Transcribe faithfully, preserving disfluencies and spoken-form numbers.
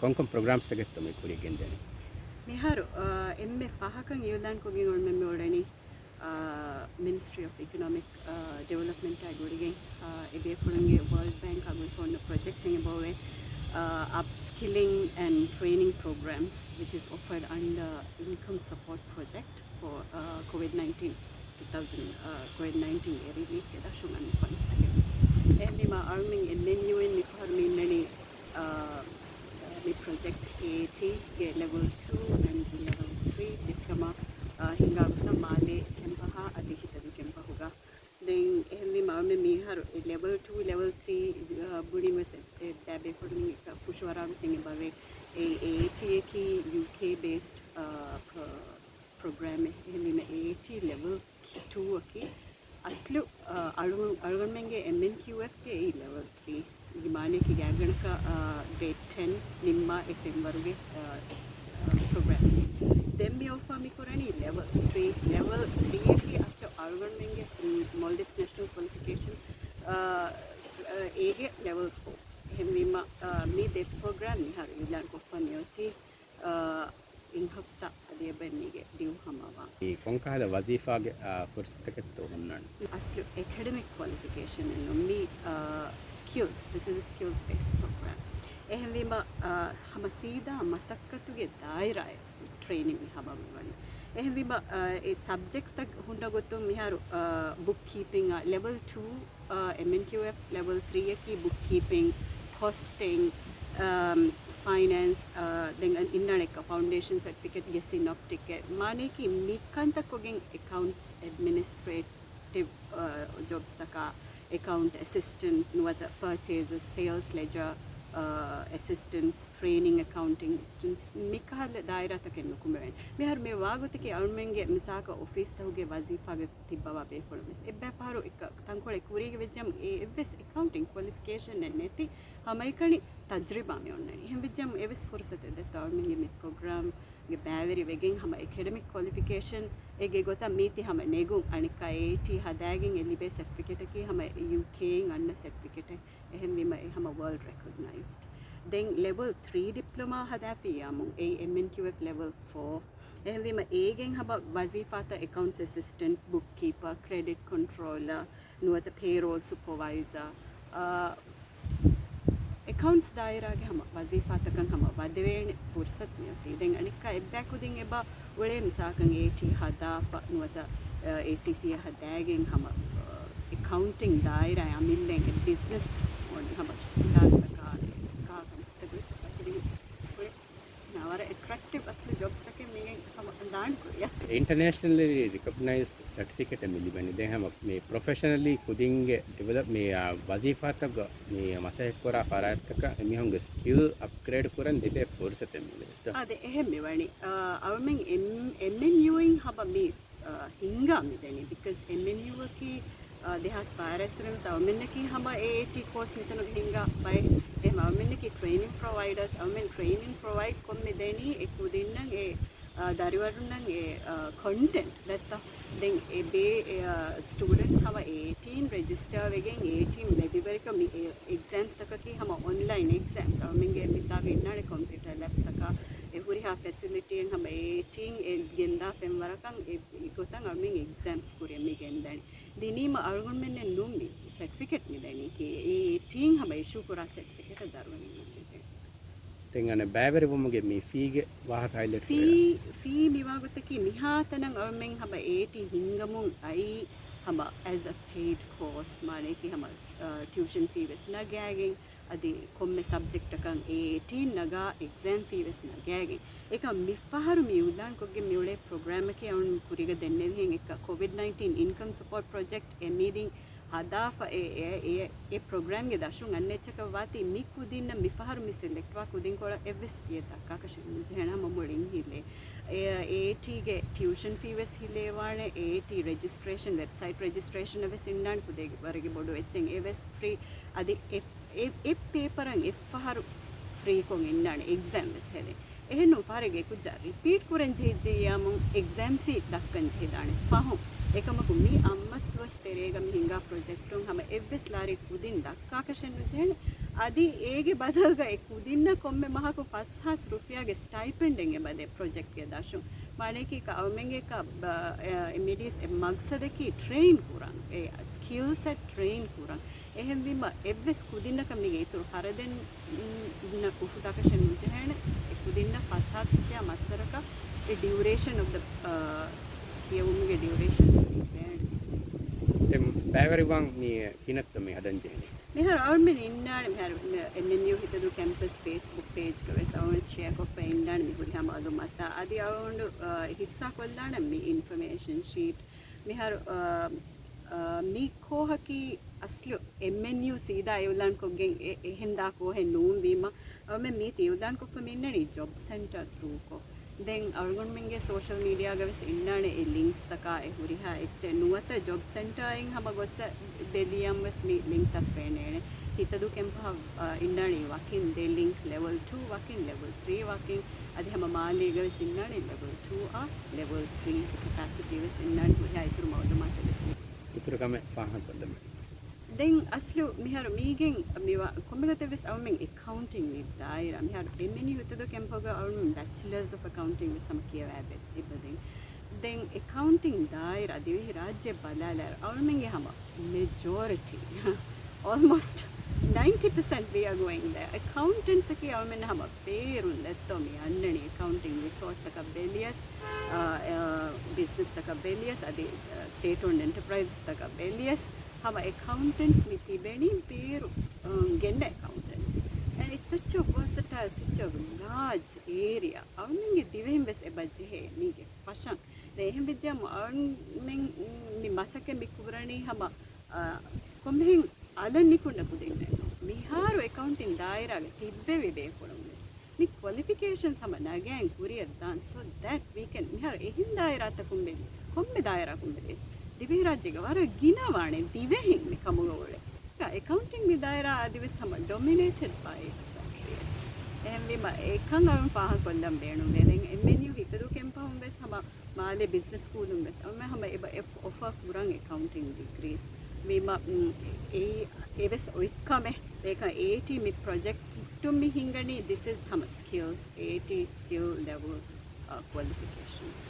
ކޮންކޮން ޕްރޮގްރާމްސްތަކެއްތޯ މި ކުރިއަށް ގެންދަނީ؟ މިހާރު، އާ، އެންމެ ފަހަކަށް އިއުލާންކޮށްގެން އޮންމެ މި އުޅެނީ، އާ، މިނިސްޓްރީ އޮފް އިކޮނޮމިކް، އާ، ޑިވެލޮޕްމަންޓާ ގުޅިގެން، އާ، އެ ބޭފުޅުންގެ ވަރލްޑް ބޭންކާ ގުޅިފަ އޮންނަ ޕްރޮޖެކްޓެއް އެބައޮވޭ، އާ، Upskilling and Training Programs, which is offered under Income Support Project for, އާ، ކޮވިޑް ނައިންޓީން ޓޫ ތައުޒަންޑް، އާ، ކޮވިޑް ނައިންޓީންގެ ރިލީފްގެ ދަށުން އަންނަ ފަންޑްސްތަކެއް. އެހެންވީމަ، އަޅުމެން އެމްއެންޔޫއިން މިފަހަރު މި އިންނަނީ، އާ، މި ޕްރޮޖެކްޓް އޭޓީގެ ލެވެލް ޓޫ އެންޑް ލެވެލް ތްރީ ޑިޕްލޮމާ، އާ، ހިންގާ ގޮތަށް މާލޭ ކެމްޕަހާ އަދި ހިތަދި ކެމްޕަހުގަ. ދެން އެހެންވީމަ، އަޅުމެން މިހާރު އެ ލެވެލް ޓޫ، ލެވެލް ތްރީ، އާ، ބުނިން ވެސް އެ، އެ ބޭފުޅުން އެކަ ފުށުއަރާ ގޮތެއް އެބަވޭ. އެ އޭޓީއަކީ ޔޫކޭ ބޭސްޑް، އާ، ޕްރޮ-، ޕްރޮގްރާމެއް. އެހެންވީމަ، އޭޓީ ލެވެލް ޓޫއަކީ އަސްލު، އަޅު-، އަޅުގަނޑުމެންގެ އެމްއެންކިއުއެފްގެ އެއީ ލެވެލް ތްރީ. މާނައަކީ ގާތްގަނޑަކަށް، އާ، ގްރޭޑް ޓެން ނިންމާ އެ ފެންވަރުގެ، އާ، ޕްރޮގްރާމެއް. ދެން މި އޮފާ މި ކުރަނީ ލެވެލް ތްރީ. ލެވެލް ތްރީއަކީ އަސްލު އަޅުގަނޑުމެންގެ، މް، މޯލްޑިވްސް ނޭޝަނަލް ކޮލިފިކޭޝަން، އާ، އާ، އޭގެ ލެވެލް ފޯ. އެހެންވީމަ، އާ، މި ދެ ޕްރޮގްރާމް މިހާރު އިއުލާން ކޮށްފަ މިއޮތީ، އާ، އިން ހަފްތާ އަދި އެބަ މީގެ ޑިއު ހަމަވާ. މި ކޮންކަހަލަ ވަޒީފާގެ، އާ، ފުރުސަތަކެއްތޯ ހުންނާނީ؟ އަސްލު އެކަޑެމިކް ކޮލިފިކޭޝަނެއް ނޫން. މި، އާ، ސްކިލްސް، ދިސް އިޒް ސްކިލްސް ބޭސްޑް ޕްރޮގްރާމް. އެހެންވީމަ، އާ، ހަމަ ސީދާ މަސައްކަތުގެ ދާއިރާއެއް ޓްރޭނިން މި ހަމަވެވަނީ. އެހެންވީމަ، އާ، އެ ސަބްޖެކްޓްސްތައް ހުންނަ ގޮތުން މިހާރު، އާ، ބުކް ކީޕިން، އާ، ލެވެލް ޓޫ، އާ، އެމްއެންކިއުއެފް ލެވެލް ތްރީއަކީ ބުކް ކީޕިން، ކޮސްޓިން، އާ، ފައިނޭންސް، އާ، ދެން އަން-، އިންނާނެ އެކައުންޓޭޝަން ސަޓްފިކެޓްގެ ސިނޮޕްޓިކެއް. މާނައަކީ މި ކަންތައް ކޮށްގެން އެކައުންޓްސް އެޑްމިނިސްޓްރޭޓިވް، އާ، ޖޮބްސްތަކާ، އެކައުންޓް އެސިސްޓެންޓް ނުވަތަ ޕަރޗޭސަސް، ސޭލްސް ލެޖާ، އާ، އެސިސްޓެންޓްސް، ޓްރޭނިން އެކައުންޓެންޓްސް، މިކަހަލަ ދާއިރާތަކެއް ނުކުމެވޭނެ. މިހާރު މި ވާގޮތަކީ އަޅުމެންގެ މިސާލަކަށް އޮފީސްތަކުގެ ވަޒީފާގެ ތިއްބަވާ ބޭފުޅުން ވެސް އެއްބައި ފަހަރު އެއްކަ-، ތަންކޮޅެއް ކުރީގެ ވެއްޖަމު އެ އެއްވެސް އެކައުންޓިން ކޮލިފިކޭޝަނެއް ނެތި ހަމައެކަނި ތަޖްރިބާ މި އޮންނަނީ. އެހެން ވެއްޖަމު އެވެސް ފުރުސަތެއް ދެއްތޯ އަޅުމެންގެ މި ޕްރޮގްރާމްގެ ބައިވެރި ވެގެން ހަމަ އެކަޑެމިކް ކޮލިފިކޭޝަން އެގެ ގޮތަށް މީތި ހަމަ ނެގުން އަނެއްކާ އޭޓީ ހަދާގެން އެ ލިބޭ ސެޓްފިކެޓަކީ ހަމަ ޔޫކޭއިން އަންނަ ސެޓްފިކެޓެއް. އެހެންވީމަ އެ ހަމަ ވަރލްޑް ރެކޮގްނައިޒްޑް. ދެން ލެވެލް ތްރީ ޑިޕްލޮމާ ހަދާފިއްޔާމު އެއީ އެމްއެންކިއުއެފް ލެވެލް ފޯ. އެހެންވީމަ އޭގެން ހަމަ ވަޒީފާތައް އެކައުންޓްސް އެސިސްޓެންޓް، ބުކް ކީޕަރ، ކްރެޑިޓް ކޮންޓްރޯލަރ، ނުވަތަ ޕޭރޯލް ސުޕަވައިޒަރ، އާ، އެކައުންޓްސް ދާއިރާގެ ހަމަ ވަޒީފާތަކަށް ހަމަ ވަދެވޭނެ ފުރުސަތު މިއޮތީ. ދެން އަނެއްކާ އެއްބައި ކުދިން އެބަ އުޅޭ މިސާލަކަށް އޭޓީ ހަދާފަ ނުވަތަ، އާ، އޭސީސީއަށް ހަދާގެން ހަމަ، އާ، އެކައުންޓިން ދާއިރާ އަމިއްލައިން އެ ބިޒްނަސް އޮން ހަމަ ކާރުތަކާ ކާކަންތަކުގެ ސަޕޯޓް ދިން ނާ ވަރަށް އެޓްރެކްޓިވް އަސްލު ޖޮބްސްތަކެއް މިގެން ހަމަ ދާން ކުރިއަށް. އިންޓަރނޭޝަނަލީ ރިކޮގްނައިޒްޑް ސެޓްފިކެޓެއް މި ލިބެނީ. ދެން ހަމަ މި ޕްރޮފެޝަނަލީ ކުދިންގެ ޑިވެލޮޕް މި، އާ، ވަޒީފާތަކުގަ މި މަސައްކަތްކުރާ ފަރާތްތަކަށް އެމީހުންގެ ސްކިލް އަޕްގްރޭޑް ކުރަން ލިބޭ ފުރުސަތެއް މި ލިބެނީ. އާދެ، އެހެން މިވަނީ، އާ، އަޅުމެން އެމް-، އެމްއެންޔޫއިން ހަމަ މި އާ، ހިންގާ މިދަނީ. ބިކޮޒް އެމްއެންޔޫއަކީ، އާ، ދެހާސް ބާރައިސް ވަނަ އަޅުމެންނަކީ ހަމަ އޭޓީ ކޯސް މިތަނުގަ ހިންގާ ބައެއް. އެހެން އަޅުމެންނަކީ ޓްރޭނިން ޕްރޮވައިޑަރސް، އަޅުމެން ޓްރޭނިން ޕްރޮވައިޑް ކޮށް މިދަނީ އެ ކުދިންނަށް އެ، އާ، ދަރިވަރުންނަށް އެ، އާ، ކޮންޓެންޓް ދައްތަ. ދެން އެ ބޭ-، އެ، އާ، ސްޓޫޑެންޓްސް ހަމަ އޭޓީން ރެޖިސްޓާ ވެގެން އޭޓީން މެދުވެރިކޮށް މި އެ އެގްޒާމްސް ތަކަކީ ހަމަ އޮންލައިން އެގްޒާމްސް. އަޅުމެންގެ މިތާގަ އިންނާނެ ކޮމްޕިއުޓަރ ލެބްސް ތަކާ އެ ހުރިހާ ފެސިލިޓީއެއް ހަމަ އޭޓީން އެ ގެންދާ ފެންވަރަކަށް އެ ގޮތަށް އަޅުމެން އެގްޒާމްސް ކުރިއަށް މި ގެންދަނީ. ދިނީމަ އަޅުގަނޑުމެންނެއް ނޫން މި ސެޓްފިކެޓް މި ދެނީކީ އެ ޓީމް ހަމަ އިޝޫ ކުރާ ސެޓްފިކެޓަށް ދަރުވަނީ. ދެން އަނެއް ބައިވެރިވުމުގެ މި ފީގެ ވާހަކަ ހައިލައިޓް ފީ، ކުރޭ. ފީ މިވާގޮތަކީ މިހާތަނަށް އަޅުމެން ހަމަ އޭޓީ ހިންގަމުން އައީ ހަމަ އެޒް އަ ޕެއިޑް ކޯސް، މާނައަކީ ހަމަ، އަ، ޓިއުޝަން ފީ ވެސް ނަގާގެން، އަދި ކޮންމެ ސަބްޖެކްޓަކަށް އޭޓީން ނަގާ އެގްޒާމް ފީ ވެސް ނަގާގެން. އެކަމް މިފަހަރު މި އިއުލާންކޮށްގެން މިއުޅޭ ޕްރޮގްރާމަކީ އަޅުން ކުރީގަ ދެންނެވިހެން އެއްކަ ކޮވިޑް ނައިންޓީން އިންކަމް ސަޕޯޓް ޕްރޮޖެކްޓް އެމްއީޑީން ހަދާފަ އެ، އެ، އެ، އެ ޕްރޮގްރާމްގެ ދަށުން އަންނަ އެއްޗަކަށް ވާތީ މި ކުދިންނަށް މިފަހަރު މި ސިލެކްޓްވާ ކުދިންކޮޅަށް އެއްވެސް ފީއެއް ދައްކާކަށެއް ނުޖެހޭނެ ހަމަ މުޅިން ހިލޭ. އެ، އޭޓީގެ ޓިއުޝަން ފީ ވެސް ހިލޭވާނެ، އޭޓީ ރެޖިސްޓްރޭޝަން، ވެބްސައިޓް ރެޖިސްޓްރޭޝަން ވެސް އިންނާނެ ކުދޭ ވަރެގެ ބޮޑު އެއްޗެއް އެވެސް ފްރީ. އަދި އެ، އެ، އެ ޕޭޕަރަށް އެއްފަހަރު ފްރީކޮށް އިންނާނެ އެގްޒާމް ވެސް ހެދެން. އެހެންނޫން ފަހަރެއްގެ ކުއްޖާ ރިޕީޓް ކުރަން ޖެހިއްޖެއްޔާމު އެގްޒާމް ފީ ދައްކަން ޖެހިދާނެ ފަހުން. އެކަމަކު މި އަށްމަސް ދުވަސް ތެރޭގަ މި ހިނގާ ޕްރޮޖެކްޓުން ހަމަ އެއްވެސް ލާރި ކުދިން ދައްކާކަށެއް ނުޖެހޭނެ. އަދި އޭގެ ބަދަލުގަ އެ ކުދިންނަށް ކޮންމެ މަހަކު ފަސް ހާސް ރުފިޔާގެ ސްޓައިޕެންޑެއް އެބަދޭ ޕްރޮޖެކްޓްގެ ދަށުން. މާނައަކީ އަޅުމެންގެ ކަ-، ބަ-، އެ، އެމްއީޑީސް އެ މަގްސަދަކީ ޓްރެއިން ކުރަން، އެ ސްކިލް ސެޓް ޓްރެއިން ކުރަން. އެހެންވީމަ އެއްވެސް ކުދިންނަކަށް މީގެ އިތުރު ޚަރަދެއް ނަ އުފުދާކަށެއް ނުޖެހޭނެ. އެ ކުދިންނަށް ފަސް ހާސް ރުފިޔާ މައްސަރަކަށް އެ ޑިއުރޭޝަން އޮފް ދަ، އާ، ކިޔެވުމުގެ ޑިއުރޭޝަން ލިބޭނެ. ދެން ބައިވެރިވާން މި ކިނައްތޯ މި ހަދަން ޖެހެނީ؟ މިހާރު އަޅުމެން އިންނާނެ، މިހާރު އެމްއެންޔޫ ހިތަދޫ ކެމްޕަސް ފޭސްބުކް ޕޭޖްގަ ވެސް އަޅުމެން ޝެއާ ކޮށްފަ އިންނާނެ މި ހުރިހާ މައުލޫމާތާ. އަދި އަޅުގަނޑު، އާ، ހިއްސާ ކޮށްލާނަން މި އިންފޮމޭޝަން ޝީޓް. މިހާރު، އާ، އާ، މި ކޯހަކީ އަސްލު އެމްއެންޔޫ ސީދާ އިއުލާން ކޮށްގެން އެ-، އެހެން ދާ ކޯހެއް ނޫން ވީމަ، އަޅުމެން މީތި އިއުލާން ކޮށްފަ މި އިންނަނީ ޖޮބް ސެންޓަރ ތްރޫކޮށް. ދެން އަޅުގަނޑުމެންގެ ސޯޝަލް މީޑިއާގަ ވެސް އިންނާނެ އެ ލިންކްސް ތަކާ އެ ހުރިހާ އެއްޗެއް ނުވަތަ ޖޮބް ސެންޓާއިން ހަމަ ގޮއްސަ ދެލިޔަން ވެސް މި ލިންކް ތައް ފެނޭނެ. ހިތަދޫ ކެމްޕަހަށް، އާ، އިންނާނީ ވަކިން ދެ ލިންކް، ލެވެލް ޓޫ ވަކިން، ލެވެލް ތްރީ ވަކިން، އަދި ހަމަ މާލޭގަ ވެސް އިންނާނީ ލެވެލް ޓޫ އާ، ލެވެލް ތްރީ ކެޕޭސިޓީ ވެސް އިންނާނީ ހުރިހާ އިތުރު މައުލޫމާތެއް ވެސް. އިތުރު ކަމެއް ފާހަގަކޮށްލަމެ. ދެން އަސްލު މިހާރު މީގެން މިވާ ކޮންމެ ގޮތެއް ވެސް އަޅުމެން އެކައުންޓިން މި ދާއިރާ މިހާރު އެމްއެންޔޫ ހިތަދޫ ކެމްޕަހުގަ އަޅުމެން ބެޗުލަރސް އޮފް އެކައުންޓިން ވެސް ހަމަ ކިޔަވައި އެބަ ދެން. ދެން އެކައުންޓިން ދާއިރާ ދިވެހި ރާއްޖެ ބަލާލާއިރު އަޅުމެންގެ ހަމަ މެޖޯރިޓީ، އޯލްމޯސްޓް ނައިންޓީ ޕަސެންޓް ވީ އާ ގޯއިންގ ދެ. އެކައުންޓެންޓްސް އަކީ އަޅުމެން ހަމަ ބޭރުން ދެއްތޯ މި އަންނަނީ އެކައުންޓިން ރިސޯޓްތަކަށް ބެލިޔަސް، އާ، އާ، ބިޒްނަސްތަކަށް ބެލިޔަސް، އަދި ސްޓޭޓް އޯންޑް އެންޓަޕްރައިޒަސްތަކަށް ބެލިޔަސް، ހަމަ އެކައުންޓެންޓްސް މި ތިބެނީ ބޭރު، އާ، ގެންނަ އެކައުންޓެންޓްސް. And it's such a versatile, such a large area. އަޅުމެންގެ ދިވެހިން ވެސް އެބަ ޖެހޭ މީގެ ފަށަން. ދެން އެހެން ވެއްޖެއްޔާމު އަޅުމެން މި މަސައްކަތް މި ކުރަނީ ހަމަ، އާ، ކޮންމެހެން އަލަށް ނިކުންނަ ކުދިންނެއް ނޫން. މިހާރު އެކައުންޓިން ދާއިރާގަ ތިއްބެވި ބޭފުޅުން ވެސް މި ކޮލިފިކޭޝަންސް ހަމަ ނަގައިން ކުރިއަށް ދާން، so that we can މިހާރު އެހެން ދާއިރާތަކުން ބެލި، ކޮންމެ ދާއިރާއަކުން ބެލިޔަސް ދިވެހިރާއްޖޭގަ ވަރަށް ގިނަވާނެ ދިވެހިން މި ކަމުގަ އުޅޭ. އެކައުންޓިން މި ދާއިރާ އަދިވެސް ހަމަ ޑޮމިނޭޓެޑް ބައި އެކްސްޕެޓްރިއެޓްސް. އެހެންވީމަ އެކަން އަޅުން ފާހަގަކޮށްލަން ބޭނުންވޭ. ދެން އެމްއެންޔޫ ހިތަދޫ ކެމްޕަހުން ވެސް ހަމަ މާލޭ ބިޒްނަސް ސްކޫލުން ވެސް އަޅުމެން ހަމަ އެބަ އެ އޮފަރ ކުރަން އެކައުންޓިން ޑިގްރީސް. ވީމަ، އުން، އެ، އެ، އެވެސް އޮތް ކަމެއް. އޭކަ އޭޓީ މި ޕްރޮޖެކްޓުން މި ހިނގަނީ ދިސް އިޒް ހަމަ ސްކިލްސް، އޭޓީ ސްކިލް ލެވެލް، އާ، ކޮލިފިކޭޝަންސް.